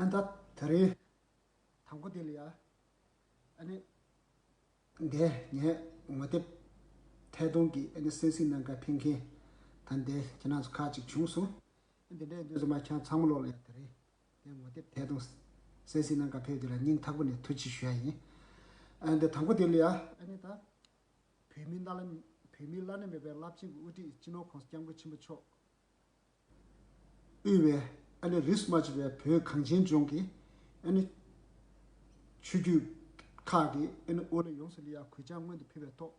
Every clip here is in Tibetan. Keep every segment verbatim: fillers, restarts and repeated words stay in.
ཨ་ད་དེ་རིང་དང་པོ་དེ་ལ་ཡ། ཨ་ནི་འདས་ངས་ངོ་དེབ་ཐད་གཏོང་གི་ཨ་ནི་གསན་གཟིགས་གནང་ག་ཕེབས་མཁན་ད་འདས་ཁྱེད་རང་ཚོ་ཁག་ཅིག་བྱུང་སོང་། ཨ་འདི་འདྲའི་དུས་ཚོད་མ་ཁྱེད་རང་ཚང་མ་ལོག་ལ་ཡ་དེ་རིང་དེ་ངོ་དེབ་ཐད་གཏོང་གསན་གཟིགས་གནང་ག་ཕེབས་དེ་ལ་སྙིང་ཐག་པ་ནས་ཐུགས་རྗེ་ཞུ་ཡ་ཡིན། ཨ་འདི་དང་པོ་དེ་ལ་ཡ་ཨ་ནི་ད་བོད་མི་བླ་ན་བོད་མི་བླ་ན་མེད་པའི་རླབས་ཆེན་གྱི་དབུ་ཁྲིད་སྤྱི་ནོར་༸གོང་ས་༸སྐྱབས་མགོན་ཆེན་པོ་མཆོག་དབུས་པའི་ཨ་ནི་རིས་སུ་མ་ཆད་པའི་བོད་གངས་ཅན་ལྗོངས་ཀྱི་ཨ་ནི་ཆོས་བརྒྱུད་ཁག་གི་ཨ་ནི་དབུ་བླ་ཡོངས་སུ་ལ་ཡ་གུས་ཕྱག་སྔོན་དུ་ཕུལ་བའི་ཐོག་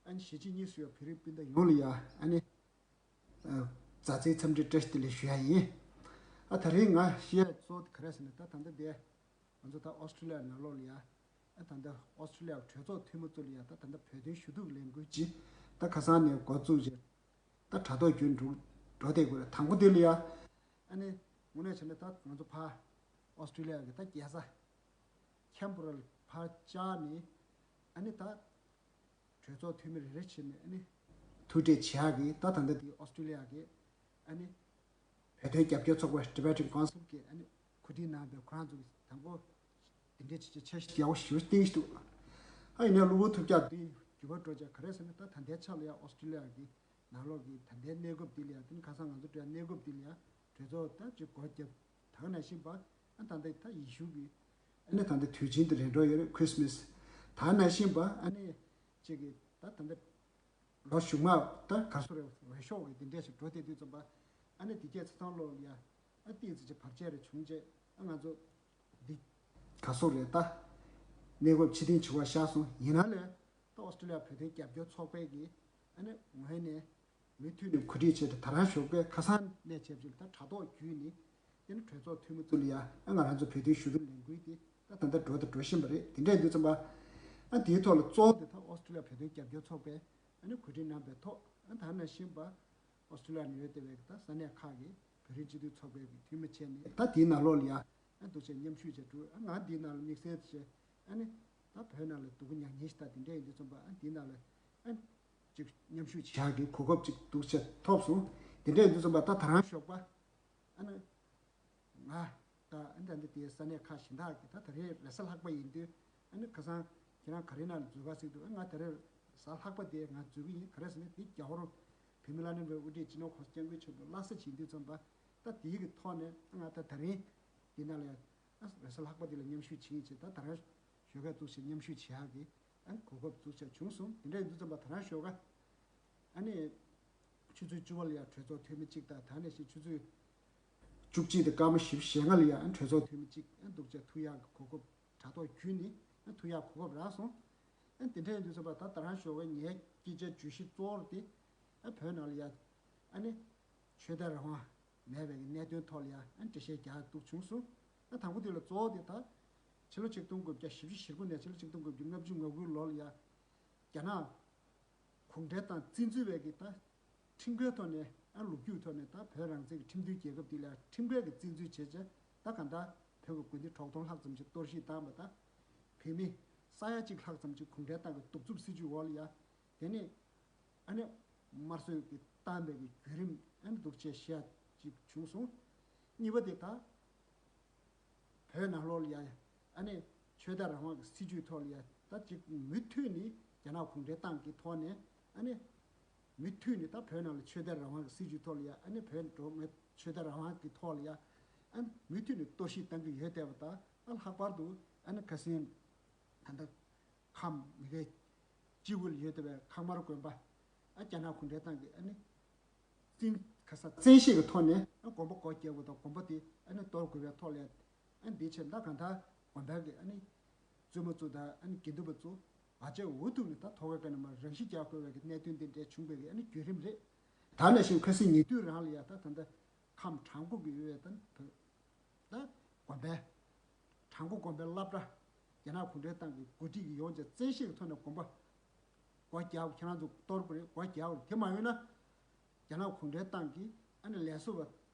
ཨ་ནི་གཞིས་བྱེས་གཉིས་སུ་ཡོད་བོད་རིགས་སྤུན་ཟླ་ཡོངས་ལ་ཡ་ཨ་ནི་མཛའ་བརྩེའི་འཚམས་འདྲི་བཀྲ་ཤིས་བདེ་ལེགས་ཞུ་ཡ་ཡིན། ཨ་ད་རིང་ང་བཤད་ཡ་གཙོ་བོ་དེ་ག་རེ་ཟེར་ན་ད་ད་ལྟ་འདི་ང་ཚོ་ད་ཨོ་སི་ཀྲི་ལི་ཡ་ནང་ལོགས་ལ་ཡ་ཨ་ད་ལྟ་ཨོ་སི་ཀྲི་ལི་ཡ་གྲོས་ཚོགས་འཐུས་མི་ཚོ་ལ་ཡ་ད་ད་ལྟ་བོད་དོན་ཞུ་གཏུག་ལས་འགུལ་ཅིག་ད་ཁ་སང་ནས་འགོ་བཙུགས་བྱས། ད་དྲ་ཐོག་བརྒྱུད་འགྲོ་འགྲོ་བསྡད་དགོས་རེད། དང་པོ་དེ་ལ་ཡ། ཨ་ནི་དངོས་གནས་བྱས་ན་ད་ང་ཚོ་ཕར་ཨོ་སི་ཀྲི་ལི་ཡ་གི་ད་རྒྱལ་ས་ཁེན་བྷ་ར་ལ་ཕར་བཅར་ནས་ཨ་ནི་ད་གྲོས་ཚོགས་འཐུས་མི་རེ་རེ་བྱས་ནས་ཨ་ནི་ཐུག་འཕྲད་བྱེད་ཡག་གི་ད་ད་ལྟ་དེ་ཨོ་སི་ཀྲི་ལི་ཡ་གི་ཨ་ནི་བོད་དོན་རྒྱབ་སྐྱོར་ཚོགས་པ་Tibetan Council གི་ཨ་ནི་གོ་སྒྲིག་གནང་བའི་ཁོ་རང་ཚོ་གི་དང་པོ་དེ་འདྲའི་ཆེ་ཆེ་འཆར་གཞི་ཡག་པོ་ཞེ་པོ་བཏིང་ཞིག་འདུག་ཨ་ཡིན་ནའི་གློ་བུར་ཐུག་འཕྲད་དེ་འགྱུར་བ་འགྲོ་བྱས་ག་རེ་ཟེར་ན་ད་ད་ལྟའི་ཆ་ལ་ཡ་ཨོ་སི་ཀྲི་ལི་ཡ་གི་ནང་ལོགས་ཀྱི་ད་ལྟའི་གནས་སྐབས་འདི་ལ་ཡ་དེ་ནི་ཁ་སང་ང་ཚོ་འགྲོ་ཡ་གནས་སྐབས་འདི་ལ་ཡ་གྲོས་ཚོགས་ད་ཅིག་སྒོ་བརྒྱབ་ད་ག་ནང་བཞིན་པ་ཨ་ད་ལྟ་ད་ཡེ་ཤུ་གི་ཨ་ནི་ད་ལྟ་དུས་ཆེན་དེ་རེད་འགྲོ་ཡོད་རེད། Christmas ད་ག་ནང་བཞིན་པ་ཨ་ནི་ཅིག་གི་ད་ད་ལྟ་ལོ་གཞུག་མ་ད་ག་སོ་རེད་འོས་ཤོག་གི་འདི་འདྲས་ཞིག་འགྲོ་བསྡད་དུས་ཙམ་པ་ཨ་ནི་འདི་སྐད་ཆ་ཚང་ལོག་ལ་ཡ་ཨ་ཏིས་ཅིག་བར་ཆད་རེ་བྱུང་རྗེས་ཨ་ང་ཚོ་འདི་ག་སོ་རེད་ད་གནས་བབ་ཕྱིར་འཐེན་བྱེད་དགོས་ཤག་སོང་། ཡིན་ན་ལས་ད་ཨོ་སི་ཀྲི་ལི་ཡ་བོད་དོན་རྒྱབ་སྐྱོར་ཚོགས་པའི་གི་ཨ་ནི་ངོས་ནས་མུ་མཐུད་ནས་གོ་སྒྲིག་བྱས་ཏེ་ད་རང་ཞོགས་པའི་ཁ་སང་ནས་བྱས་པ་ཅིག་ད་དྲ་ཐོག་བརྒྱུད་ནས་དེ་ནི་གྲོས་ཚོགས་འཐུས་མི་ཚོ་ལ་ཡ་ཨ་ང་རང་ཚོ་བོད་དོན་ཞུ་གཏུག་ལས་འགུལ་དེ་ད་ད་ལྟ་འགྲོ་དང་འགྲོ་བཞིན་པ་རེད། དེ་འདྲ་ཡིན་དུས་ཙམ་པ་ཨ་དེའི་ཐོག་ལ་གཙོ་བོ་དེ་ད་ཨོ་སི་ཀྲི་ལི་ཡ་བོད་དོན་རྒྱབ་སྐྱོར་ཚོགས་པས་ཨ་ནི་གོ་སྒྲིག་གནང་བའི་ཐོག་ཨ་ད་ནང་བཞིན་པ་ཨོ་སི་ཀྲི་ལི་ཡ་ནང་ཡོད་བསྡད་པའི་ད་ས་གནས་ཁག་གི་བོད་རིགས་སྤྱི་མཐུན་ཚོགས་པའི་གི་འཐུས་མི་བྱས་ནས་ད་དེའི་ནང་ལོགས་ལ་ཡ་ཨ་འདུག་བྱས་མཉམ་ཞུགས་བྱས་འགྲོ། ཨ་ང་འདིའི་ནང་ལ་དམིགས་བསལ་བྱས་ཨ་ནི་ད་བོད་ནང་ལ་སྡུག་པོ་མྱངས་མཁན་ཞིག་ད་དེ་འདྲ་ཡིན་དུས་ཙམ་པ་ཨ་འདིའི་ནང་ལ་ཨ་ཅིག་མཉམ་ཞུགས་བྱེད་ཡག་གི་གོ་སྐབས་ཅིག་འདུག་བྱས་ཐོབ་སོང་། དེ་འདྲ་ཡིན་དུས་ཙམ་པ་ད་ད་རང་ཞོགས་པ་ཨ་ནི་ང་ད་ཨ་ནི་ད་འདི་དེའི་ས་གནས་ཁག་གཞན་དག་གི་ད་ད་རེས་རེས་གཟའ་ལྷག་པ་ཡིན་དུས་ཨ་ནི་ཁ་སང་ཁྱེད་རང་ག་རེ་ནང་ལ་འཛུལ་ག་ཟེར་དུས་ཨ་ང་ད་རེས་གཟའ་ལྷག་པ་དེ་ང་འཛུལ་གི་ཡིན། ག་རེ་ཟེར་ན་དེ་རྒྱལ་བ་རིན་པོ་ཆེ་བོད་མི་བླ་ན་མེད་པའི་དབུ་ཁྲིད་སྤྱི་ནོར་གོང་ས་སྐྱབས་མགོན་ཆེན་པོའི་བླ་གཟའ་ཡིན་དུས་ཙམ་པ་ད་དེའི་གི་ཐོག་ནས་ཨ་ང་ད་ད་རིང་འདི་ནང་ལ་ཨ་རེས་གཟའ་ལྷག་པ་འདི་ལ་མཉམ་ཞུགས་བྱེད་ཀྱི་ཡིན་ཅེས་ད་ད་རང་ཞོགས་ཀས་འདུག་ཟེར་མཉམ་ཞུགས་བྱེད་ཡག་གི་ཨ་གོ་སྐབས་འདུག་ཟེར་བྱུང་སོང་། དེ་འདྲ་ཡིན་དུས་ཙམ་པ་ད་རང་ཞོགས་ཀ་ཨ་ནི་ཆུ་ཚོད་བཅུ་པ་ལ་ཡང་གྲོས་ཚོགས་འཐུས་མི་གཅིག་དང་ད་ནས་བཞིན་ཆུ་ཚོད་བཅུ་གཅིག་དང་སྐར་མ་བཞི་བཅུ་ཞེ་ལྔ་ལ་ཡང་གྲོས་ཚོགས་འཐུས་མི་གཅིག་འདུག་ཅེས་ཐུག་ཡག་གི་གོ་སྐབས་དྲ་ཐོག་བརྒྱུད་ནས་ཐུག་ཡག་གོ་སྐབས་རག་སོང་། དེ་འདྲ་ཡིན་དུས་ཙམ་པ་ད་ད་རང་ཞོགས་ཀས་ངའི་སྐད་ཆའི་བརྗོད་གཞི་གཙོ་བོར་དེ་བོད་ནང་ལ་ཡང་ཨ་ནི་ཆོས་དད་རང་དབང་མེད་པའི་གནད་དོན་ཐོག་ལ་ཡང་འགྲེལ་བཤད་རྒྱག་འདུག་བྱུང་སོང་། ད་དང་པོ་དེ་ལ་གཙོ་བོ་དེ་ད་ཕྱི་ལོ་ཆིག་སྟོང་དགུ་བརྒྱ་བཞི་བཅུ་ཞེ་དགུ་ནས་ཕྱི་ལོ་ཆིག་སྟོང་དགུ་བརྒྱ་ལྔ་བཅུ་ང་དགུའི་ལོ་ལ་ཡང་རྒྱ་ནག་གུང་ཁྲན་ཏང་བཙན་འཛུལ་བའི་གི་ད་ཁྲིམས་འགལ་ཐོག་ནས་ཨ་ལོ་རྒྱུས་ཐོག་ནས་ད་བོད་རང་བཙན་གྱི་ཁྲིམས་མཐུན་རྒྱལ་ཁབ་དེ་ལ་ཁྲིམས་འགལ་གྱི་བཙན་འཛུལ་བྱས་བྱས་ད་གང་ལྟར་བོད་ཀྱི་དགོན་སྡེ་དྲུག་སྟོང་ལྷག་ཙམ་ཞིག་གཏོར་བཤིག་བཏང་བ་དང་། བོད་མི་ས་ཡ་གཅིག་ལྷག་ཙམ་ཞིག་གུང་ཁྲན་ཏང་གི་གདུག་རྩུབ་སྲིད་བྱུས་འོག་ལ་ཡ། དེ་ནས་ཨ་ནི་དམར་གསོད་ཀྱིས་བཏང་བའི་གི་བརྒྱུད་རིམ་ཨ་ནི་འདུག་ཅེས་བཤད་ཅིག་བྱུང་སོང་། གཉིས་པ་དེ་ད་བོད་ནང་ལོགས་ལ་ཡ་ཨ་ནི་ཆོས་དད་རང་དབང་གི་སྲིད་བྱུས་ཐོག་ལ་ཡ་ད་ཅིག་མུ་མཐུད་ནས་རྒྱ་ནག་གུང་ཁྲན་ཏང་གི་ཐོག་ནས་ཨ་ནི་མུ་མཐུད་ནས་ད་བོད་ནང་ལ་ཆོས་དད་རང་དབང་གི་སྲིད་བྱུས་ཐོག་ལ་ཡ་ཨ་ནི་བོད་འགྲོ་མི་ཆོས་དད་རང་དབང་གི་ཐོག་ལ་ཡ་ཨ་ནི་མུ་མཐུད་ནས་གཏོར་བཤིག་བཏང་གི་ཡོད་བསྡད་པ་དང་། ཨ་ལྷག་པར་དུ་ཨ་ནི་ཁ་སང་ད་ལྟ་ཁམས་མི་རེ་སྤྱི་བོ་ལ་ཡོད་བསྡད་པའི་ཁང་དམར་དགོན་པ་ཨ་རྒྱ་ནག་གུང་ཁྲན་ཏང་གིས་ཨ་ནི་བཙན་ཁ་ས་བཙན་ཤེད་ཀྱི་ཐོག་ནས་ཨ་དགོན་པ་སྒོ་བརྒྱབ་པ་དང་དགོན་པ་དེ་ཨ་ནི་གཏོར་དགོས་པའི་ཐོག་ལ་ཨ་འདི་བྱས་ད་གང་ལྟར་དགོན་པའི་གི་ཨ་ནི་བཙུན་མ་ཚོ་དང་ཨ་ནི་དགེ་འདུན་པ་ཚོ་བར་ཆད་འུ་ཐུག་ནས་ད་ཐོག་ཁའི་ཀ་ནས་མར་རང་ཤི་རྒྱག་དགོས་པའི་གི་གནད་དོན་འདི་འདྲའི་བྱུང་བའི་གི་ཨ་ནི་བརྒྱུད་རིམ་རེད། ད་ནང་བཞིན་ཁ་སང་ཉེ་དུས་རང་ལ་ཡ་ད་ད་ལྟ་ཁམས་བྲག་འགོ་གི་ཡོད་པའི་ད་བོད་ད་དགོན་པའི་བྲག་འགོ་དགོན་པའི་སློབ་གྲྭ་རྒྱ་ནག་གུང་ཁྲན་ཏང་གི་འགོ་ཁྲིད་ཀྱིས་ཡོང་བྱས་བཙན་ཤེད་ཀྱི་ཐོག་ནས་དགོན་པ་སྒོ་རྒྱག་ཁྱེད་རང་ཚོ་གཏོར་དགོས་རེད། སྒོ་རྒྱག་དགོས་རེད། དེ་མ་ཡོང་ན་རྒྱ་ནག་གུང་ཁྲན་ཏང་གིས་ཨ་ནི་ལས་བཟོ་བ་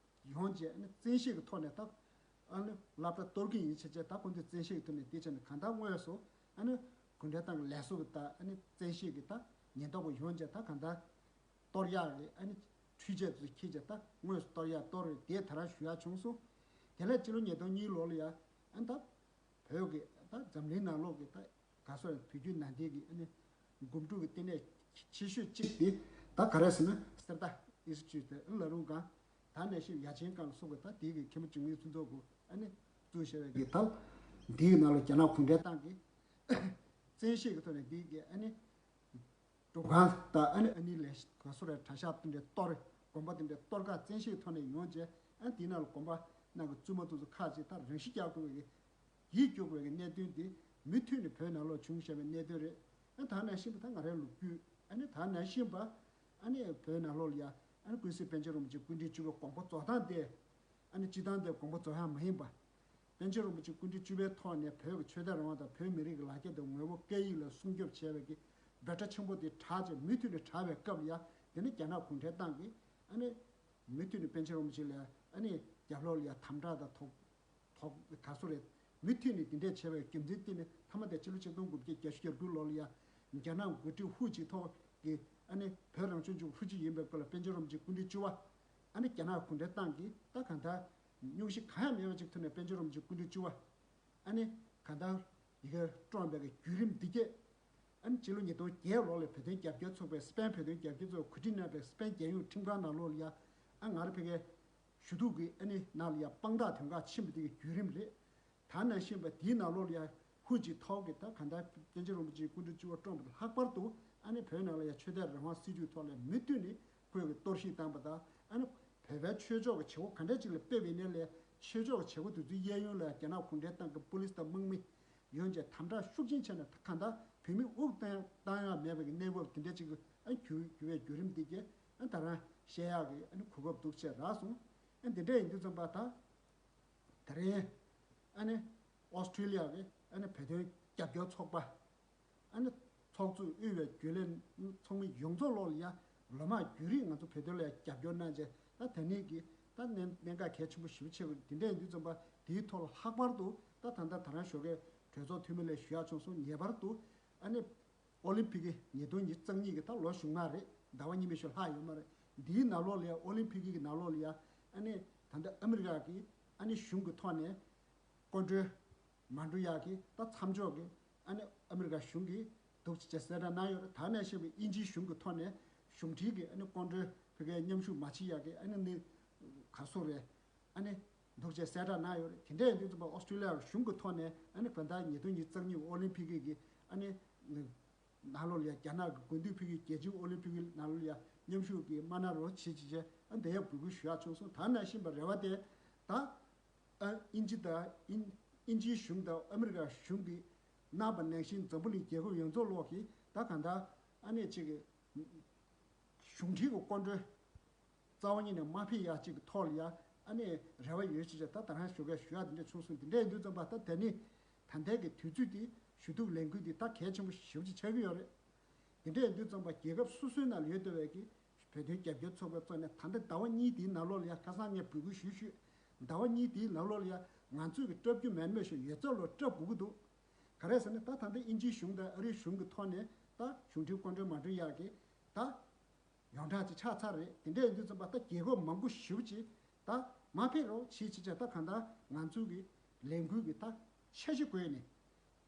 ཡོང་བྱས་ཨ་ནི་བཙན་ཤེད་ཀྱི་ཐོག་ནས་ད་ཨ་ནི་སློབ་གྲྭ་གཏོར་གི་ཡིན་བྱས་བྱས་ད་ཁོང་ཚོས་བཙན་ཤེད་ཀྱི་ཐོག་ནས་དེ་བྱས་ནས་གང་ལྟར་དངོས་སུ་ཨ་ནི་གུང་ཁྲན་ཏང་གི་ལས་བཟོ་བ་དང་ཨ་ནི་བཙན་ཤེད་ཀྱི་ད་ཉེན་རྟོག་པ་ཡོང་བྱས་ད་གང་ལྟར། གཏོར་ཡག་རེད། ཨ་ནི་འཕྲུལ་ཆས་ཚོ་ཁྱེར་བྱས་ད་དངོས་སུ་གཏོར་ཡག་གཏོར་རེད། དེ་ད་རང་ཞུ་ཡག་བྱུང་སོང་། དེ་ལས་སྤྱི་ལོ་ཉིས་སྟོང་གཉིས་ལོ་ལ་ཡ་ཨ་ད་བོད་ཀྱི་ད་འཛམ་གླིང་ནང་ལོགས་ཀྱི་ད་ག་སོ་བོད་བརྒྱུད་ནང་བསྟན་གྱི་ཨ་ནི་སྒོམ་སྒྲུབ་ཀྱི་ལྟེ་གནས་ཆེ་ཤོས་གཅིག་དེ་ད་ག་རེ་ཟེར་ན་གསེར་རྟ་ཨིན་སི་ཊི་ཊུཊ་དེ་ཨ་ལ་རུང་གང་ད་ནས་ཤིབ་ཡ་ཆེན་གང་ལ་སོགས་པའི་ད་དེའི་གི་མཁན་པོ་འཇིགས་མེད་ཕུན་ཚོགས་ཀྱིས་ཨ་ནི་བཙུགས་བཞག་པའི་གི་ད་དེའི་ནང་ལ་རྒྱ་ནག་གུང་ཁྲན་ཏང་གིས་བཙན་ཤེད་ཀྱི་ཐོག་ནས་དེའི་གི་ཨ་ནི་སྒྲུབ་ཁང་དང་ཨ་ནི་ཨ་ནི་ལས་ག་སོ་རེ་གྲྭ་ཤག་དེ་འདྲའི་གཏོར་དགོན་པ་དེ་འདྲའི་གཏོར་བཀག་བཙན་ཤེད་ཐོག་ནས་ཡོང་རྗེས་ཨ་དེའི་ནང་ལ་དགོན་པ་ནང་གི་བཙུན་མ་དེ་ཚོ་ཁག་ཅིག་ད་རང་ཤི་རྒྱག་དགོས་པའི་ཡིད་སྐྱོ་དགོས་པའི་གནད་དོན་དེ་མུ་མཐུད་ནས་བོད་ནང་ལོགས་བྱུང་བཞག་པའི་གནད་དོན་རེད། ཨ་ད་ནང་བཞིན་པ་ད་ང་རའི་ལོ་རྒྱུས་ཨ་ནི་ད་ནང་བཞིན་པ་ཨ་ནི་བོད་ནང་ལོགས་ལ་ཡ་ཨ་ནི་ཀུན་གཟིགས་པཎ་ཆེན་རིན་པོ་ཆེ་སྐུ་ཕྲེང་བཅུ་པའི་དགོངས་པ་རྫོགས་སྟངས་དེ་ཨ་ནི་སྤྱི་བཏང་དེ་དགོངས་པ་རྫོགས་ཡ་མ་ཡིན་པ། པཎ་ཆེན་རིན་པོ་ཆེ་སྐུ་ཕྲེང་བཅུ་པའི་ཐོག་ནས་བོད་ཀྱི་ཆོས་དད་རང་དབང་དང་བོད་མི་རིགས་ཀྱི་ལ་རྒྱ་དང་ངོ་བོ་སྐད་ཡིག་ལ་སྲུང་སྐྱོབ་བྱས་པའི་གི་འབོད་སྒྲ་ཆེན་པོ་དེ་གྲགས་ཅིང་མུ་མཐུད་ནས་གྲགས་པའི་སྐབས་ལ་ཡ་དེ་ནི་རྒྱ་ནག་གུང་ཁྲན་ཏང་གིས་ཨ་ནི་མུ་མཐུད་ནས་པཎ་ཆེན་རིན་པོ་ཆེ་ལ་ཨ་ནི་རྒྱབ་ལོགས་ལ་ཡ་དམ་དྲག་དང་ཐོག་ཐོག་ག་སོ་རེད། མུ་མཐུད་ནས་དེ་འདྲས་བྱས་པའི་རྒྱུ་མཚན་དེ་ནི་མཐའ་མ་དེ་ཕྱི་ལོ་ཆིག་སྟོང་དགུ་བརྒྱ་བརྒྱད་ཅུ་གྱ་དགུ་ལོ་ལ་ཡ་རྒྱ་ནག་འགོ་ཁྲིད་ཧུའུ་ཅིན་ཐའོ་གིས་ཨ་ནི་བོད་རང་སྐྱོང་ལྗོངས་ཧྲུའུ་ཅི་ཡིན་པའི་སྐོར་ལ་པཎ་ཆེན་རིན་པོ་ཆེ་སྐུ་ཕྲེང་བཅུ་པ་ཨ་ནི་རྒྱ་ནག་གུང་ཁྲན་ཏང་གིས་ད་གང་ལྟར་སྙུང་གཞི་གང་ཡང་མེད་པ་ཅིག་ཐོག་ནས་པཎ་ཆེན་རིན་པོ་ཆེ་སྐུ་ཕྲེང་བཅུ་པ་ཨ་ནི་གང་ལྟར་ཡི་གེ་བཀྲོངས་པའི་བརྒྱུད་རིམ་འདི་གས་ཨ་ནི་ཕྱི་ལོ་ཉིས་སྟོང་བརྒྱད་ལོ་ལ་བོད་དོན་རྒྱབ་སྐྱོར་ཚོགས་པའི་སི་པན་བོད་དོན་རྒྱབ་སྐྱོར་ཚོགས་གོ་སྒྲིག་གནང་བའི་སི་པན་རྒྱལ་ཡོངས་ཁྲིམས་ཁང་ནང་ལོགས་ལ་ཡ་ཨ་ང་རང་ཕ་གིའི་ཞུ་གཏུག་གི་ཨ་ནི་ནང་ལ་ཡ་དཔང་རྟགས་དོན་ཁག་ཕྱིན་པ་དེ་གི་བརྒྱུད་རིམ་རེད། ད་ནང་བཞིན་པ་དེའི་ནང་ལོགས་ལ་ཡ་ཧུའུ་ཅིན་ཐའོ་གིས་ད་གང་ལྟར་པཎ་ཆེན་རིན་པོ་ཆེའི་སྐུ་ཕྲེང་བཅུ་པ་བཀྲོངས་པ་དང་ལྷག་པར་དུ་ཨ་ནི་བོད་ནང་ལ་ཡ་ཆོས་དད་རང་དབང་སྲིད་བྱུས་ཐོག་ལ་མུ་མཐུད་ནས་ཁོས་གི་གཏོར་བཤིག་བཏང་པ་དང་ཨ་ནི་བོད་པའི་ཆོས་ཕྱོགས་ཀྱི་བྱེད་སྒོ་ག་འདྲ་ཅིག་ལ་སྤེལ་བའི་ནས་ལས་ཆོས་ཕྱོགས་ཀྱི་བྱེད་སྒོ་དེ་ཚོའི་གཡས་གཡོན་ལ་རྒྱ་ནག་གུང་ཁྲན་ཏང་གི་པུ་ལིས་དང་དམག་མི་ཡོང་བྱས་དམ་དྲག་ཤུགས་ཆེན་བྱས་ནས་ད་གང་ལྟར་བོད་མི་དབུགས་གཏོང་གཏོང་ཡག་མེད་པའི་གནས་བབ་དེ་འདྲ་ཅིག་ཨ་གྱུར་གྱུར་བའི་བརྒྱུད་རིམ་འདི་གས་ཨ་ད་རང་བཤད་ཡག་གི་ཨ་ནི་གོ་སྐབས་འདུག་བྱས་རག་སོང་། ཨ་འདི་འདྲ་ཡིན་དུས་ཙམ་པ་ད་ད་རིང་ཨ་ནི་ཨོ་སི་ཁྲུ་ལི་ཡ་གི་ཨ་ནི་བོད་དོན་རྒྱབ་སྐྱོར་ཚོགས་པ་ཨ་ནི་ཚོགས་གཙོས་དབུས་པའི་རྒྱུན་ལས་ཚོགས་མི་ཡོངས་རྫོགས་ལོག་ལ་ཡ་ལོ་མང་བརྒྱུད་རིང་ང་ཚོ་བོད་དོན་ལ་ཡ་རྒྱབ་སྐྱོར་གནང་བྱས་ད་ད་ནི་གི་ད་གནད་གནད་འགག་གལ་ཆེན་པོ་ཞེ་པོ་ཆེ་བ་འདི་འདྲ་ཡིན་དུས་ཙམ་པ་དེའི་ཐོག་ལ་ལྷག་པར་དུ་ད་ད་ལྟ་ད་རང་ཞོགས་ཀས་གྲོས་ཚོགས་འཐུས་མི་ལ་ཞུ་ཡག་བྱུང་སོང་། ངེས་པར་དུ་ཨ་ནི་ཨོ་ལིམ་ཕིག་གི་ཉིས་སྟོང་ཉི་ཤུ་རྩ་གཉིས་ཀྱི་ད་ལོ་གཞུག་མ་རེད། ཟླ་བ་གཉིས་མ་ཞིག་ལྷག་ཡོད་མ་རེད། འདིའི་ནང་ལོགས་ལ་ཡ་ཨོ་ལིམ་ཕིག་གི་ནང་ལོགས་ལ་ཡ་ཨ་ནི་ད་ལྟ་ཨ་མི་རི་ཀ་གི་ཨ་ནི་གཞུང་གི་ཐོག་ནས་སྐུ་མགྲོན་མ་འགྲོ་ཡག་གི་ད་མཚམས་འཇོག་གི་ཨ་ནི་ཨ་མི་རི་ཀ་གཞུང་གིས་འདུག་ཅེས་གསལ་བསྒྲགས་གནང་ཡོད་རེད། ད་ནས་བཤད་པའི་དབྱིན་ཇིའི་གཞུང་གི་ཐོག་ནས་གཞུང་འབྲེལ་གྱི་ཨ་ནི་སྐུ་མགྲོན་ཕ་གིའི་མཉམ་ཞུགས་མ་བྱེད་ཡག་གི་ཨ་ནི་ནི་ག་སོ་རེད། ཨ་ནི་འདུག་ཅེས་གསལ་བསྒྲགས་གནང་ཡོད་རེད། དེ་འདྲ་ཡིན་དུས་ཙམ་པ་ཨོ་སི་ཁྲུ་ལི་ཡ་གཞུང་གི་ཐོག་ནས་ཨ་ནི་བོད་ཟླ་ཉིས་སྟོང་ཉི་ཤུ་རྩ་གཉིས་ཨོ་ལིམ་ཕིག་གི་ཨ་ནི་ནང་ལོགས་ལ་ཡ་རྒྱ་ནག་གི་དགུན་དུས་ཕ་གིའི་རྒྱལ་སྤྱིའི་ཨོ་ལིམ་ཕིག་གི་ནང་ལོགས་ལ་ཡ་མཉམ་ཞུགས་ཀྱི་མ་གནང་རོགས་བྱེད་ཅེས་བྱས་ཨ་འདི་ཡ་འབོད་སྐུལ་ཞུ་ཡག་བྱུང་སོང་། ད་ནང་བཞིན་པ་རེ་བ་དེ་ད་ཨ་དབྱིན་ཇི་དང་དབྱིན་དབྱིན་ཇིའི་གཞུང་དང་ཨ་མི་རི་ཀ་གཞུང་གིས་གནང་པ་ནང་བཞིན་འཛམ་བུ་གླིང་རྒྱལ་ཁབ་ཡོངས་རྫོགས་ལོག་གིས་ད་གང་ལྟར་ཨ་ནི་ཅིག་གི་གཞུང་འབྲེལ་གྱི་སྐུ་མགྲོན་རྩ་བ་ཉིད་ནས་མ་ཕེབས་ཡག་ཅིག་གི་ཐོག་ལ་ཡ་ཨ་ནི་རེ་བ་ཡོད་ཅེས་བྱས་ད་ད་རང་ཞོགས་ཀས་ཞུ་ཡག་དེ་འདྲ་བྱུང་སོང་། དེ་འདྲ་ཡིན་དུས་ཙམ་པ་ད་ད་ནི་ད་ལྟའི་གི་དུས་ཚོད་དེ་ཞུ་གཏུག་ལས་འགུལ་འདི་ད་གལ་ཆེན་པོ་ཞེ་པོ་ཅིག་ཆགས་ཀྱི་ཡོད་རེད། དེ་འདྲ་ཡིན་དུས་ཙམ་པ་རྒྱལ་ཁབ་སོ་སོའི་ནང་ལ་ཡོད་བསྡད་པའི་གི་བོད་དོན་རྒྱབ་སྐྱོར་ཚོགས་པའི་གཙོ་ནས་ད་ལྟ་ཟླ་བ་གཉིས་དེའི་ནང་ལོགས་ལ་ཡ་ཁ་སང་ངས་འབོད་སྐུལ་ཞུས་ཞུས། ཟླ་བ་གཉིས་དེའི་ནང་ལོགས་ལ་ཡ་ང་ཚོས་གི་སྐྲབ་རྒྱུ་མེད་མེད་ཞིག་ཡོད་ཚད་ལོ་སྐྲབ་དགོས་ཀྱི་འདུག་ག་རེ་ཟེར་ན་ད་ད་ལྟ་དབྱིན་ཇིའི་གཞུང་དང་ཨ་རིའི་གཞུང་གི་ཐོག་ནས་ད་གཞུང་འབྲེལ་སྐུ་མགྲོན་མ་འགྲོ་ཡག་གི་ད་ཡོངས་གྲགས་ཅིག་ཆགས་ཚར་རེད། དེ་འདྲ་ཡིན་དུས་ཙམ་པ་ད་རྒྱལ་ཁབ་མང་པོ་ཞེ་པོ་ཅིག་ད་མ་ཕེབས་རོགས་བྱེད་ཅེས་བྱས་ད་གང་ལྟར་ང་ཚོའི་གི་ལས་འགུལ་གི་ད་འཆར་གཞི་བཀོད་ནས་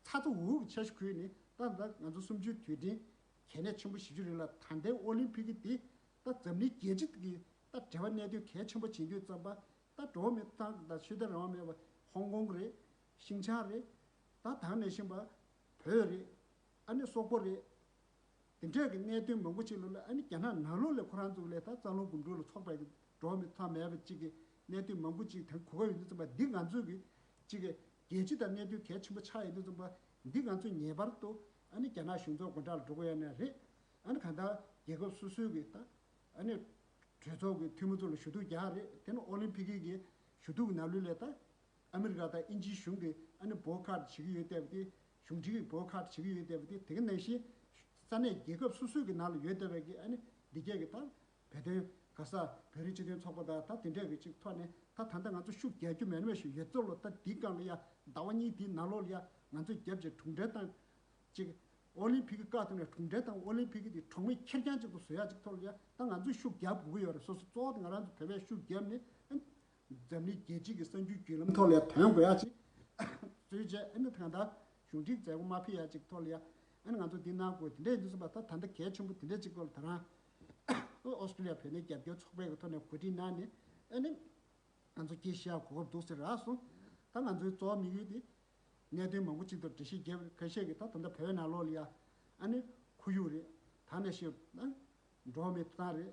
ཚ་ཚ་འུར་འུར་གི་འཆར་གཞི་བཀོད་ནས་ད་ད་ང་ཚོ་གསུམ་བཅུའི་དུས་དྲན་གལ་གནད་ཆེན་པོ་ཞེ་པོ་ཅིག་རེད་ལ། ད་ལྟའི་ཨོ་ལིམ་ཕིག་གི་དེ་ད་འཛམ་གླིང་རྒྱལ་སྤྱི་གི་ད་འབྲེལ་བ་གནད་དོན་གལ་ཆེན་པོ་བྱེད་དུས་ཙམ་པ་ད་འགྲོ་བ་མིའི་ཐོབ་ཐང་དང་ཆོས་དད་རང་དབང་མེད་པ་ཧོང་ཀོང་རེད། ཤིན་ཅང་རེད། ད་ད་ག་ནང་བཞིན་པ་བོད་རེད། ཨ་ནི་སོག་པོ་རེད། དེ་འདྲས་ཀྱི་གནད་དོན་མང་པོ་ཅིག་ལ་ལ་ཨ་ནི་རྒྱ་ནག་ནང་ལོགས་ལ་ཁོ་རང་ཚོ་ལས་ད་རྩ་རླུང་དགུན་འབྲུག་ལ་ཚོགས་པའི་འགྲོ་བ་མིའི་ཐོབ་ཐང་མེད་པ་ཅིག་གི་གནད་དོན་མང་པོ་ཅིག་དང་གོ་སྐབས་ཡོད་དུས་ཙམ་པ་འདི་ང་ཚོས་ཀྱི་ཅིག་གི་རྒྱལ་སྤྱི་དང་གནད་དོན་གལ་ཆེན་པོ་ཆགས་ཡོད་དུས་ཙམ་པ་འདི་ང་ཚོས་ངེས་པར་དུ་ཨ་ནི་རྒྱ་ནག་གཞུང་ཚབ་དགོང་དག་ལ་འགྲོ་དགོས་ཡ་ནི་རེད། ཨ་ནི་གང་ལྟར་རྒྱལ་ཁབ་སོ་སོའི་གི་ད་ཨ་ནི་གྲོས་ཚོགས་ཀྱི་འཐུས་མི་ཚོ་ལ་ཞུ་གཏུག་རྒྱག་རེད། དེ་ནི་ཨོ་ལིམ་ཕིག་གི་ཞུ་གཏུག་གི་ནང་ལོགས་ལ་ད་ཨ་མི་རི་ཀ་དང་དབྱིན་ཇིའི་གཞུང་གིས་ཨ་ནི་བོ་ཁཊ་བྱེད་ཀྱི་ཡོད་བསྡད་པ་དེ། གཞུང་འབྲེལ་གྱི་བོ་ཁཊ་བྱེད་ཀྱི་ཡོད་བསྡད་པ་དེ། དེ་ག་ནང་བཞིན་ས་གནས་རྒྱལ་ཁབ་སོ་སོའི་གི་ནང་ལ་ཡོད་བསྡད་པའི་གི་ཨ་ནི་འདི་གས་གི་ད་བོད་དོན་ག་ས་བོད་རིགས་སྤྱི་མཐུན་ཚོགས་པ་དང་ད་དེ་འདྲས་གི་ཅིག་ཐོག་ནས་ད་ད་ལྟ་ང་ཚོ་ཤུགས་རྒྱག་རྒྱུ་མེད་མེད་ཞིག་ཡོད་ཚོད་ལོ། ད་འདི་སྒང་ལ་ཡ་ཟླ་བ་གཉིས་འདིའི་ནང་ལོགས་ལ་ཡ་ང་ཚོས་རྒྱབ་ཀྱི་གྲུབ་འབྲས་དང་ཅིག་ཨོ་ལིམ་ཕིག་གི་བཀའ་ཐོག་ནས་གྲུབ་འབྲས་དང་ཨོ་ལིམ་ཕིག་གི་དེ་གྲོགས་མེད་ཁེར་རྐྱང་ཅིག་ཏུ་བཟོ་ཡ་ཅིག་ཐོག་ལ་ཡ་ད་ང་ཚོས་ཤུགས་རྒྱབ་དགོས་ཀྱི་ཡོད་རེད། སོ་སོ་གཙོ་བོ་དེ་ང་རང་ཚོ་བོད་པས་ཤུགས་བརྒྱབ་ནས་ཨ་ འཛམ་གླིང་རྒྱལ་སྤྱི་གི་གསར་འགྱུར་བརྒྱུད་ལམ་ཐོག་ལ་ཐོན་དགོས་ཡ་ཅིག་བཟོས་བྱས། ཨ་ནི་ད་ལྟ་གཞུང་འབྲེལ་མཛད་སྒོ་མ་ཕེབས་ཡ་ཅིག་ཐོག་ལ་ཡ། ཨ་ནི་ང་ཚོ་འདི་གནང་དགོས། དེ་འདྲ་ཡིན་དུས་ཙམ་པ་ད་ད་ལྟ་གལ་ཆེན་པོ་དེ་འདྲ་ཅིག་སྐོར་ལ་ད་རང་ཨོ་སི་ཀྲི་ལི་ཡ་བོད་དོན་རྒྱབ་སྐྱོར་ཚོགས་པའི་གི་ཐོག་ནས་གོ་སྒྲིག་གནང་ནས། ཨ་ནི་ང་ཚོ་སྐད་ཆ་བཤད་གོ་སྐབས་འདུག་ཟེར་རག་སོང་། ད་ང་ཚོའི་གཙོ་བོ་དམིགས་ཡུལ་དེ་གནད་དོན་མང་པོ་ཅིག་ཐོག་འགྲེལ་བཤད་རྒྱབ། ཁ་ཤས་ཀྱིས་ད་ད་ལྟ་བོད་ནང་ལོགས་ལ་ཡ། ཨ་ནི་ཁོར་ཡུག་རེད། ད་ནས་ཤེས་ན་འགྲོ་བ་མིའི་ཐོབ་ཐང་རེད།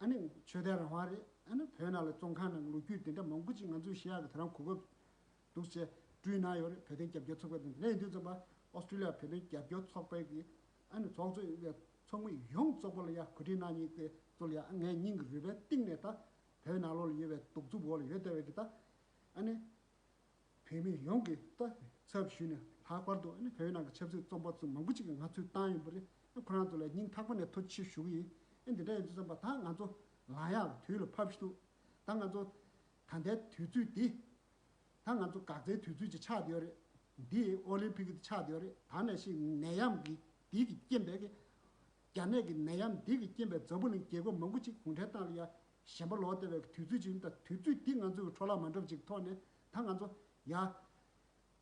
ཨ་ནི་ཆོས་དད་རང་དབང་རེད། ཨ་ནི་བོད་ནང་ལ་བཙོན་ཁང་ནང་ལོ་རྒྱུས་དེ་འདྲ་མང་པོ་ཅིག་ང་ཚོས་བཤད་ཡག་གི་དེ་རང་གོ་སྐབས་འདུག་ཅེས་བསྐྲུན་གནང་ཡོད་རེད། བོད་དོན་རྒྱབ་སྐྱོར་ཚོགས་པ་དང་། དེ་འདྲ་ཡིན་དུས་ཙམ་པ་ཨོ་སི་ཀྲི་ལི་ཡ་བོད་དོན་རྒྱབ་སྐྱོར་ཚོགས་པའི་གི་ཨ་ནི་ཚོགས་གཙོ་ཚོགས་མི་ཡོངས་རྫོགས་པ་ལ་ཡ་གོ་སྒྲིག་གནང་མཁན་དེ་ཚོ་ལ་ཡ། ངས་སྙིང་གི་རུས་པའི་གཏིང་ནས་ད་བོད་ནང་ལོགས་ལ་ཡོད་པའི་གདུག་རྩུབ་འོག་ལ་ཡོད་བསྡད་པའི་གི་ད་ཨ་ནི་བོད་མི་ཡོངས་ཀྱི་ད་ཚབ་ཞུས་ནས་ལྷག་པར་དུ་ཨ་ནི་བོད་ནང་གི་ཆབ་སྲིད་བཙོན་པ་ཚོ་མང་པོ་ཅིག་གིས་ང་ཚོའི་བཏང་ཡོད་པ་རེད། ཨ་ཁོ་རང་ཚོ་ལ་སྙིང་ཐག་པ་ནས་ཐུགས་རྗེ་ཆེ་ཞུ་གི་ཡིན། ཨ་འདི་འདྲ་ཡིན་དུས་ཙམ་པ་ད་ང་ཚོ་ལངས་ཡག་དུས་ལ་བབས་ཤིག་འདུག་ད་ང་ཚོ་ད་ལྟའི་དུས་ཚོད་འདི། ད་ང་ཚོ་འགག་རྩའི་དུས་ཚོད་ཅིག་ཆགས་བསྡད་ཡོད་རེད། འདི་ཨོ་ལིམ་ཕིག་ཆགས་བསྡད་ཡོད་རེད། ད་ནས་ཤིག་ནད་ཡམས་ཀྱི་འདི་གི་རྐྱེན་པས་ཀྱི། རྒྱ་ནད་ཀྱི་ནད་ཡམས་འདི་གི་རྐྱེན་པས་འཛམ་བུ་གླིང་རྒྱལ་ཁབ་མང་པོ་ཅིག་གུང་ཁྲན་ཏང་ལ་ཡ་ཞེན་པ་ལོག་བསྡད་པའི་དུས་ཚོད་ཅིག་ཡིན། ད་དུས་ཚོད་འདི་ང་ཚོ་གི་འཕྲོ་བརླག་མ་འགྲོ་བ་ཅིག་ཐོག་ནས་ད་ང་ཚོ་ཡ།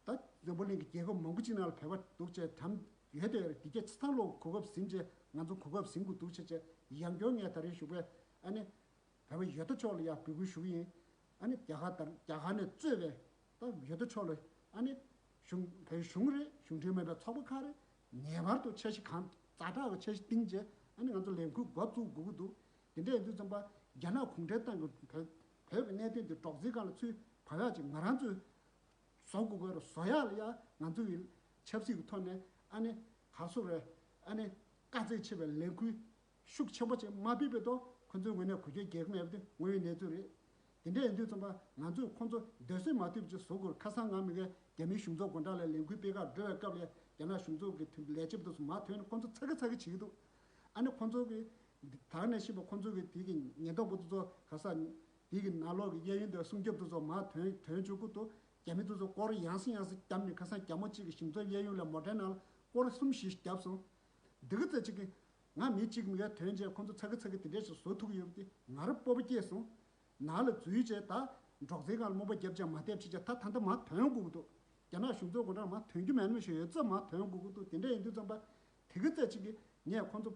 ད་འཛམ་བུ་གླིང་གི་རྒྱལ་ཁབ་མང་པོ་ཅིག་ནང་ལ་བོད་པ་འདུག་བྱས་དམ་ཡོད་དེ་ཡོད་རེད། འདི་གས་ཚང་ལོག་གོ་སྐབས་ཟིན་བྱས་ང་ཚོ་གོ་སྐབས་ཟིན་དགོས་འདུག་བྱས་བྱས། ཡང་བསྐྱར་ངས་ད་རེས་ཞུ་བས་ཨ་ནི་བོད་པ་ཡོད་དོ་ཅོག་ལ་ཡ་འབོད་སྐུལ་ཞུ་གི་ཡིན། ཨ་ནི་རྒྱ་གར་དང་རྒྱ་གར་ནས་གཙོས་པའི་ད་ཡོད་དོ་ཅོག་ལ་ཨ་ནི་གཞུང་བོད་གཞུང་རེད། གཞུང་འབྲེལ་མིན་པའི་ཚོགས་པ་ཁག་རེད། ངེས་པར་དུ་འཆར་གཞི་གང་ཛ་དྲག་གི་འཆར་གཞི་བཏིང་བྱས་ཨ་ནི་ང་ཚོ་ལས་འགུལ་འགོ་བཙུགས་དགོས་ཀྱི་འདུག་དེ་འདྲ་ཡིན་དུས་ཙམ་པ་རྒྱ་ནག་གུང་ཁྲན་ཏང་གི་བོད་བོད་ཀྱི་གནད་དོན་དེ་སྒྲོག་འཛིན་སྒང་ལ་ཚུར་བབས་ཡག་ཅིག་ང་རང་ཚོས་བཟོ་དགོས་ཀྱི་རེད། བཟོ་ཡག་ལ་ཡ་ང་ཚོ་གི་ཆབ་སྲིད་ཀྱི་ཐོག་ནས་ཨ་ནི་ག་རེ་ཟེར་དགོས་རེད། ཨ་ནི་དཀའ་ཚེགས་ཆེ་བའི་ལས་འགུལ་ཤུགས་ཆེན་པོ་ཅིག་མ་སྤེལ་བའི་ཐོག་ཁོ་ཚོའི་ངོས་ནས་གུ་ཡངས་རྒྱལ་ཁ་མེད་པ་དེ་དངོས་ཡོད་གནས་ཚུལ་རེད། དེ་འདྲ་ཡིན་དུས་ཙམ་པ་ང་ཚོས་ཁོ་ཚོ་འདོད་སེམས་མ་བཏུབ་ཅིག་བཟོ་དགོས། ཁ་སང་ང་མི་གའི་རྒྱ་མིའི་གཞུང་ཚབ་སྒོ་འགྲམ་ལ་ལས་འགུལ་སྤེལ་གར་འགྲོ་བའི་སྐབས་ལ་རྒྱ་ནག་གཞུང་ཚབ་ཀྱི་ལས་བྱེད་དེ་ཚོ་མར་ཐོན་ནས་ཁོ་ཚོ་ཚ་གི་ཚ་གི་བྱེད་ཀྱི་འདུག་ཨ་ནི་ཁོ་ཚོ་གི་ད་ནས་ཤེས་པ་ཁོ་ཚོ་གི་དེ་གི་ཉེན་རྟོག་པ་དེ་ཚོ་ག་ས་དེ་གི་ནང་ལོགས་ཀྱི་གཡས་གཡོན་དེ་སྲུང་སྐྱོབ་དེ་ཚོ་མར་ཐོན་ཐོན་བཅུག་གི་འདུག་རྒྱ་མི་དེ་ཚོ་སྐོར་ཡང་སེ་ཡང་སེ་བརྒྱབ་ནས་ཁ་སང་རྒྱ་མོ་གཅིག་གི་གཞུང་ཚབ་གཡས་གཡོན་ལ་མོ་ཊའི་ནང་ལ་སྐོར་གསུམ་བཞི་བརྒྱབ་སོང་། འདི་གི་ཚེ་གཅིག་གི་ང་མི་གཅིག་མི་གའི་ཐོན་རྗེས་ཁོ་ཚོ་ཚ་གི་ཚ་གི་དེ་འདྲས་ཞིག་བཟོ་ཐུབ་ཀྱི་ཡོད་པ་དེ་ང་རང་སྤོབས་པ་སྐྱེས་སོང་། ནང་ལ་འཛུལ་རྗེས་ད་འབྲོག་རྩེ་སྒང་ལ་རྨོངས་པ་རྒྱབ་བྱས་མ་བསྡད་བྱས་བྱས་ད་ད་ལྟ་མར་ཐོན་དགོས་ཀྱི་འདུག་རྒྱ་ནག་གཞུང་ཚབ་སྒོ་འགྲམ་མར་ཐོན་རྒྱུ་མེད་ནོ་ཞིག་ཡོད་ཚད་མར་ཐོན་དགོས་ཀྱི་འདུག་དེ་འདྲ་ཡིན་དུས་ཙམ་པ་དེ་གི་ཚེ་གཅིག་གི་ངས་ཁོ་ཚོ་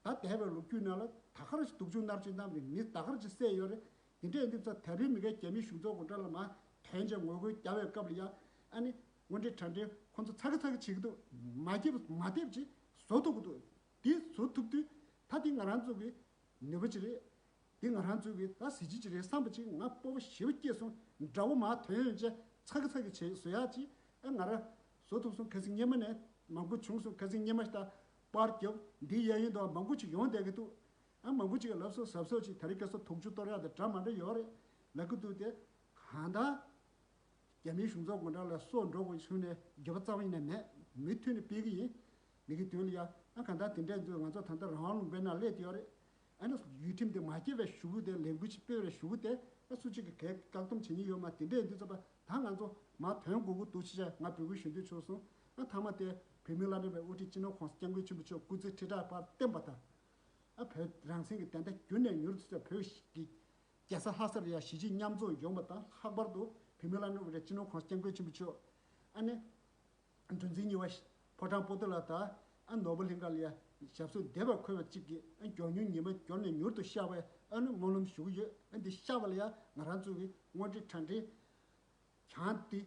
ད་འདས་པའི་ལོ་རྒྱུས་ནང་ལ་ད་ག་རེ་ཞིག་སྡུག་སྦྱོང་མནར་གཅོད་གནང་བའི་མི་ད་ག་རེ་ཞིག་བསད་ཡོད་རེད། དེ་འདྲ་ཡིན་དུས་ཙམ་ད་རེས་མི་གའི་རྒྱ་མིའི་གཞུང་ཚབ་སྒོ་འགྲམ་ལ་མར་ཐོན་བྱས་ངོ་རྒོལ་རྒྱག་པའི་སྐབས་ལ་ཡ་ཨ་ནི་དངོས་འབྲེལ་དྲ་འབྲེལ་ཁོ་ཚོ་ཚ་གི་ཚ་གི་བྱེད་ཀྱི་འདུག་མ་སྐྱིད་པ་མ་བསྡད་ཅིག་བཟོ་ཐུབ་ཀྱི་འདུག་དེ་བཟོ་ཐུབ་དུས་ད་དེ་ང་རང་ཚོ་གི་ནུས་པ་ཅིག་རེད། དེ་ང་རང་ཚོ་གི་ད་གཟི་བརྗིད་ཅིག་རེད་བསམ་པ་ཅིག་ང་སྤོབས་པ་ཞེ་པོ་སྐྱེས་སོང་། དགྲ་བོ་མར་ཐོན་ཡོང་བྱས་ཚ་གི་ཚ་གི་བྱེད་བཟོ་ཡག་ཅིག་ཨ་ང་རང་བཟོ་ཐུབ་སོང་། ཁ་སང་སྔོན་མ་ནས་མང་པོ་བྱུང་སོང་། ཁ་སང་སྔོན་མ་ཞིག་ད་པར་རྒྱབ་འདི་གཡས་གཡོན་དུ་མང་པོ་ཅིག་ཡོང་བསྡད་ཀྱི་འདུག་ཨ་མང་པོ་ཅིག་གིས་ལབ་སོང་། གཟབ་གཟབ་ཅིག་ད་རེས་ཁ་སང་དུག་ཆུ་གཏོར་ཡག་དང་འདྲ་མ་འདྲ་ཡོད་རེད་ལབ་ཀྱི་འདུག་དེ་གང་ལྟར་རྒྱ་མིའི་གཞུང་ཚབ་སྒོ་འགྲམ་ལ་སྲོག་འགྲོ་དགོས་ཞུས་ནས་འགྱོད་པ་རྩ་བ་ཉིད་ནས་མེད། མུ་མཐུད་ནས་སྤེལ་གྱི་ཡིན། མི་གི་དོན་ལ་ཡ་ཨ་གང་ལྟར་དེ་འདྲ་ཡིན་དུས་ང་ཚོ་ད་ལྟ་རང་དབང་ལུང་པའི་ནང་སླེབས་བསྡད་ཡོད་རེད། ཨ་ནི་ཡུལ་ཁྲིམས་དེ་མ་སྐྱེས་པའི་གཞུག་གུ་དེ་ལས་འགུལ་ཞིག་སྤེལ་བའི་གཞུག་གུ་དེ་ཨ་སུ་གཅིག་གིས་གས་བཀག་སྡོམ་བྱེད་ཉེན་ཡོད་མ། དེ་འདྲ་ཡིན་དུས་ཙམ་པ་ད་ང་ཚོ་མར་ཐོན་དགོས་ཀྱི་འདུག་ཅེས་ང་འབོད་སྐུལ་ཞུ་འདོད་བྱུང་སོང་། ཨ་མཐའ་མ་དེ་བོད་མིའི་བླ་ན་མེད་པའི་དབུ་ཁྲིད་སྤྱི་ནོར་གོང་ས་སྐྱབས་མགོན་ཆེན་པོ་མཆོག་སྐུ་ཚེ་ཁྲི་ཕྲག་བར་བརྟན་པ་དང་། ཨ་བོད་རང་བཙན་གྱི་བདེན་མཐའ་མྱུར་ནས་མྱུར་དུ་བོད་ཀྱི་རྒྱལ་ས་ལྷ་སར་ཡང་གཞིས་བྱེས་མཉམ་འཛོམས་ཡོང་བ་དང་། ལྷག་པར་དུ་བོད་མིའི་བླ་ན་མེད་པའི་སྤྱི་ནོར་གོང་ས་སྐྱབས་མགོན་ཆེན་པོ་མཆོག་ཨ་ནི་གྲུ་འཛིན་གཉིས་པ་ཕོ་བྲང་པོ་ཏི་ལ་དང་ཨ་ནོར་བུ་གླིང་ཁ་ལ་ཡང་ཞབས་སོར་བདེ་བར་འཁོད་པ་གཅིག་གིས་ཨ་མགྱོགས་མྱུར་ཉི་མ་མགྱོགས་ནས་མྱུར་དུ་ཤར་བའི་ཨ་ནི་སྨོན་ལམ་ཞུ་གི་ཡོད། ཨ་འདི་ཤར་བ་ལ་ཡང་ང་རང་ཚོ་གི་དངོས་འབྲེལ་དྲ་འབྲེལ་གྱང་འདི་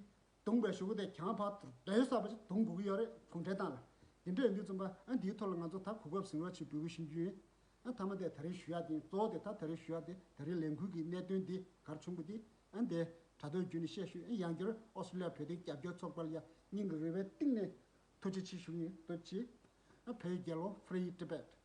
བརྡུངས་པའི་གཞུག་གུ་དེ་གྱང་ཕར་རྡོལ་གསར་པ་ཞིག་བརྡུངས་དགོས་ཀྱི་ཡོད་རེད། གུང་ཁྲན་ཏང་ལ། དེ་འདྲ་ཡིན་དུས་ཙམ་པ་ཨ་འདིའི་ཐོག་ལ་ང་ཚོ་ད་གོ་སྐབས་ཟིན་རོགས་ཞེས་འབོད་སྐུལ་ཞུ་རྒྱུ་ཡིན། ཨ་མཐའ་མ་དེ་ད་རེས་ཞུ་ཡག་དེ་ཡིན། གཙོ་བོ་དེ་ད་ད་རེས་ཞུ་ཡག་དེ་ད་རེས་ལས་འགུལ་གྱི་གནད་དོན་འདི་ག་རེ་བྱུང་བ་འདི་ཨ་འདི་དྲ་ཐོག་བརྒྱུད་ནས་བཤད་ཞུ། ཨ་ཡང་བསྐྱར་ཨོ་སི་ཀྲི་ལི་ཡ་བོད་དོན་རྒྱབ་སྐྱོར་ཚོགས་པ་ལ་ཡ་སྙིང་གི་རུས་པའི་གཏིང་ནས་ཐུགས་རྗེ་ཆེ་ཞུ་གི་ཡིན། ཐུགས་རྗེ་ཆེ། ཨ་བོད་རྒྱལ་ལོ། Free Tibet།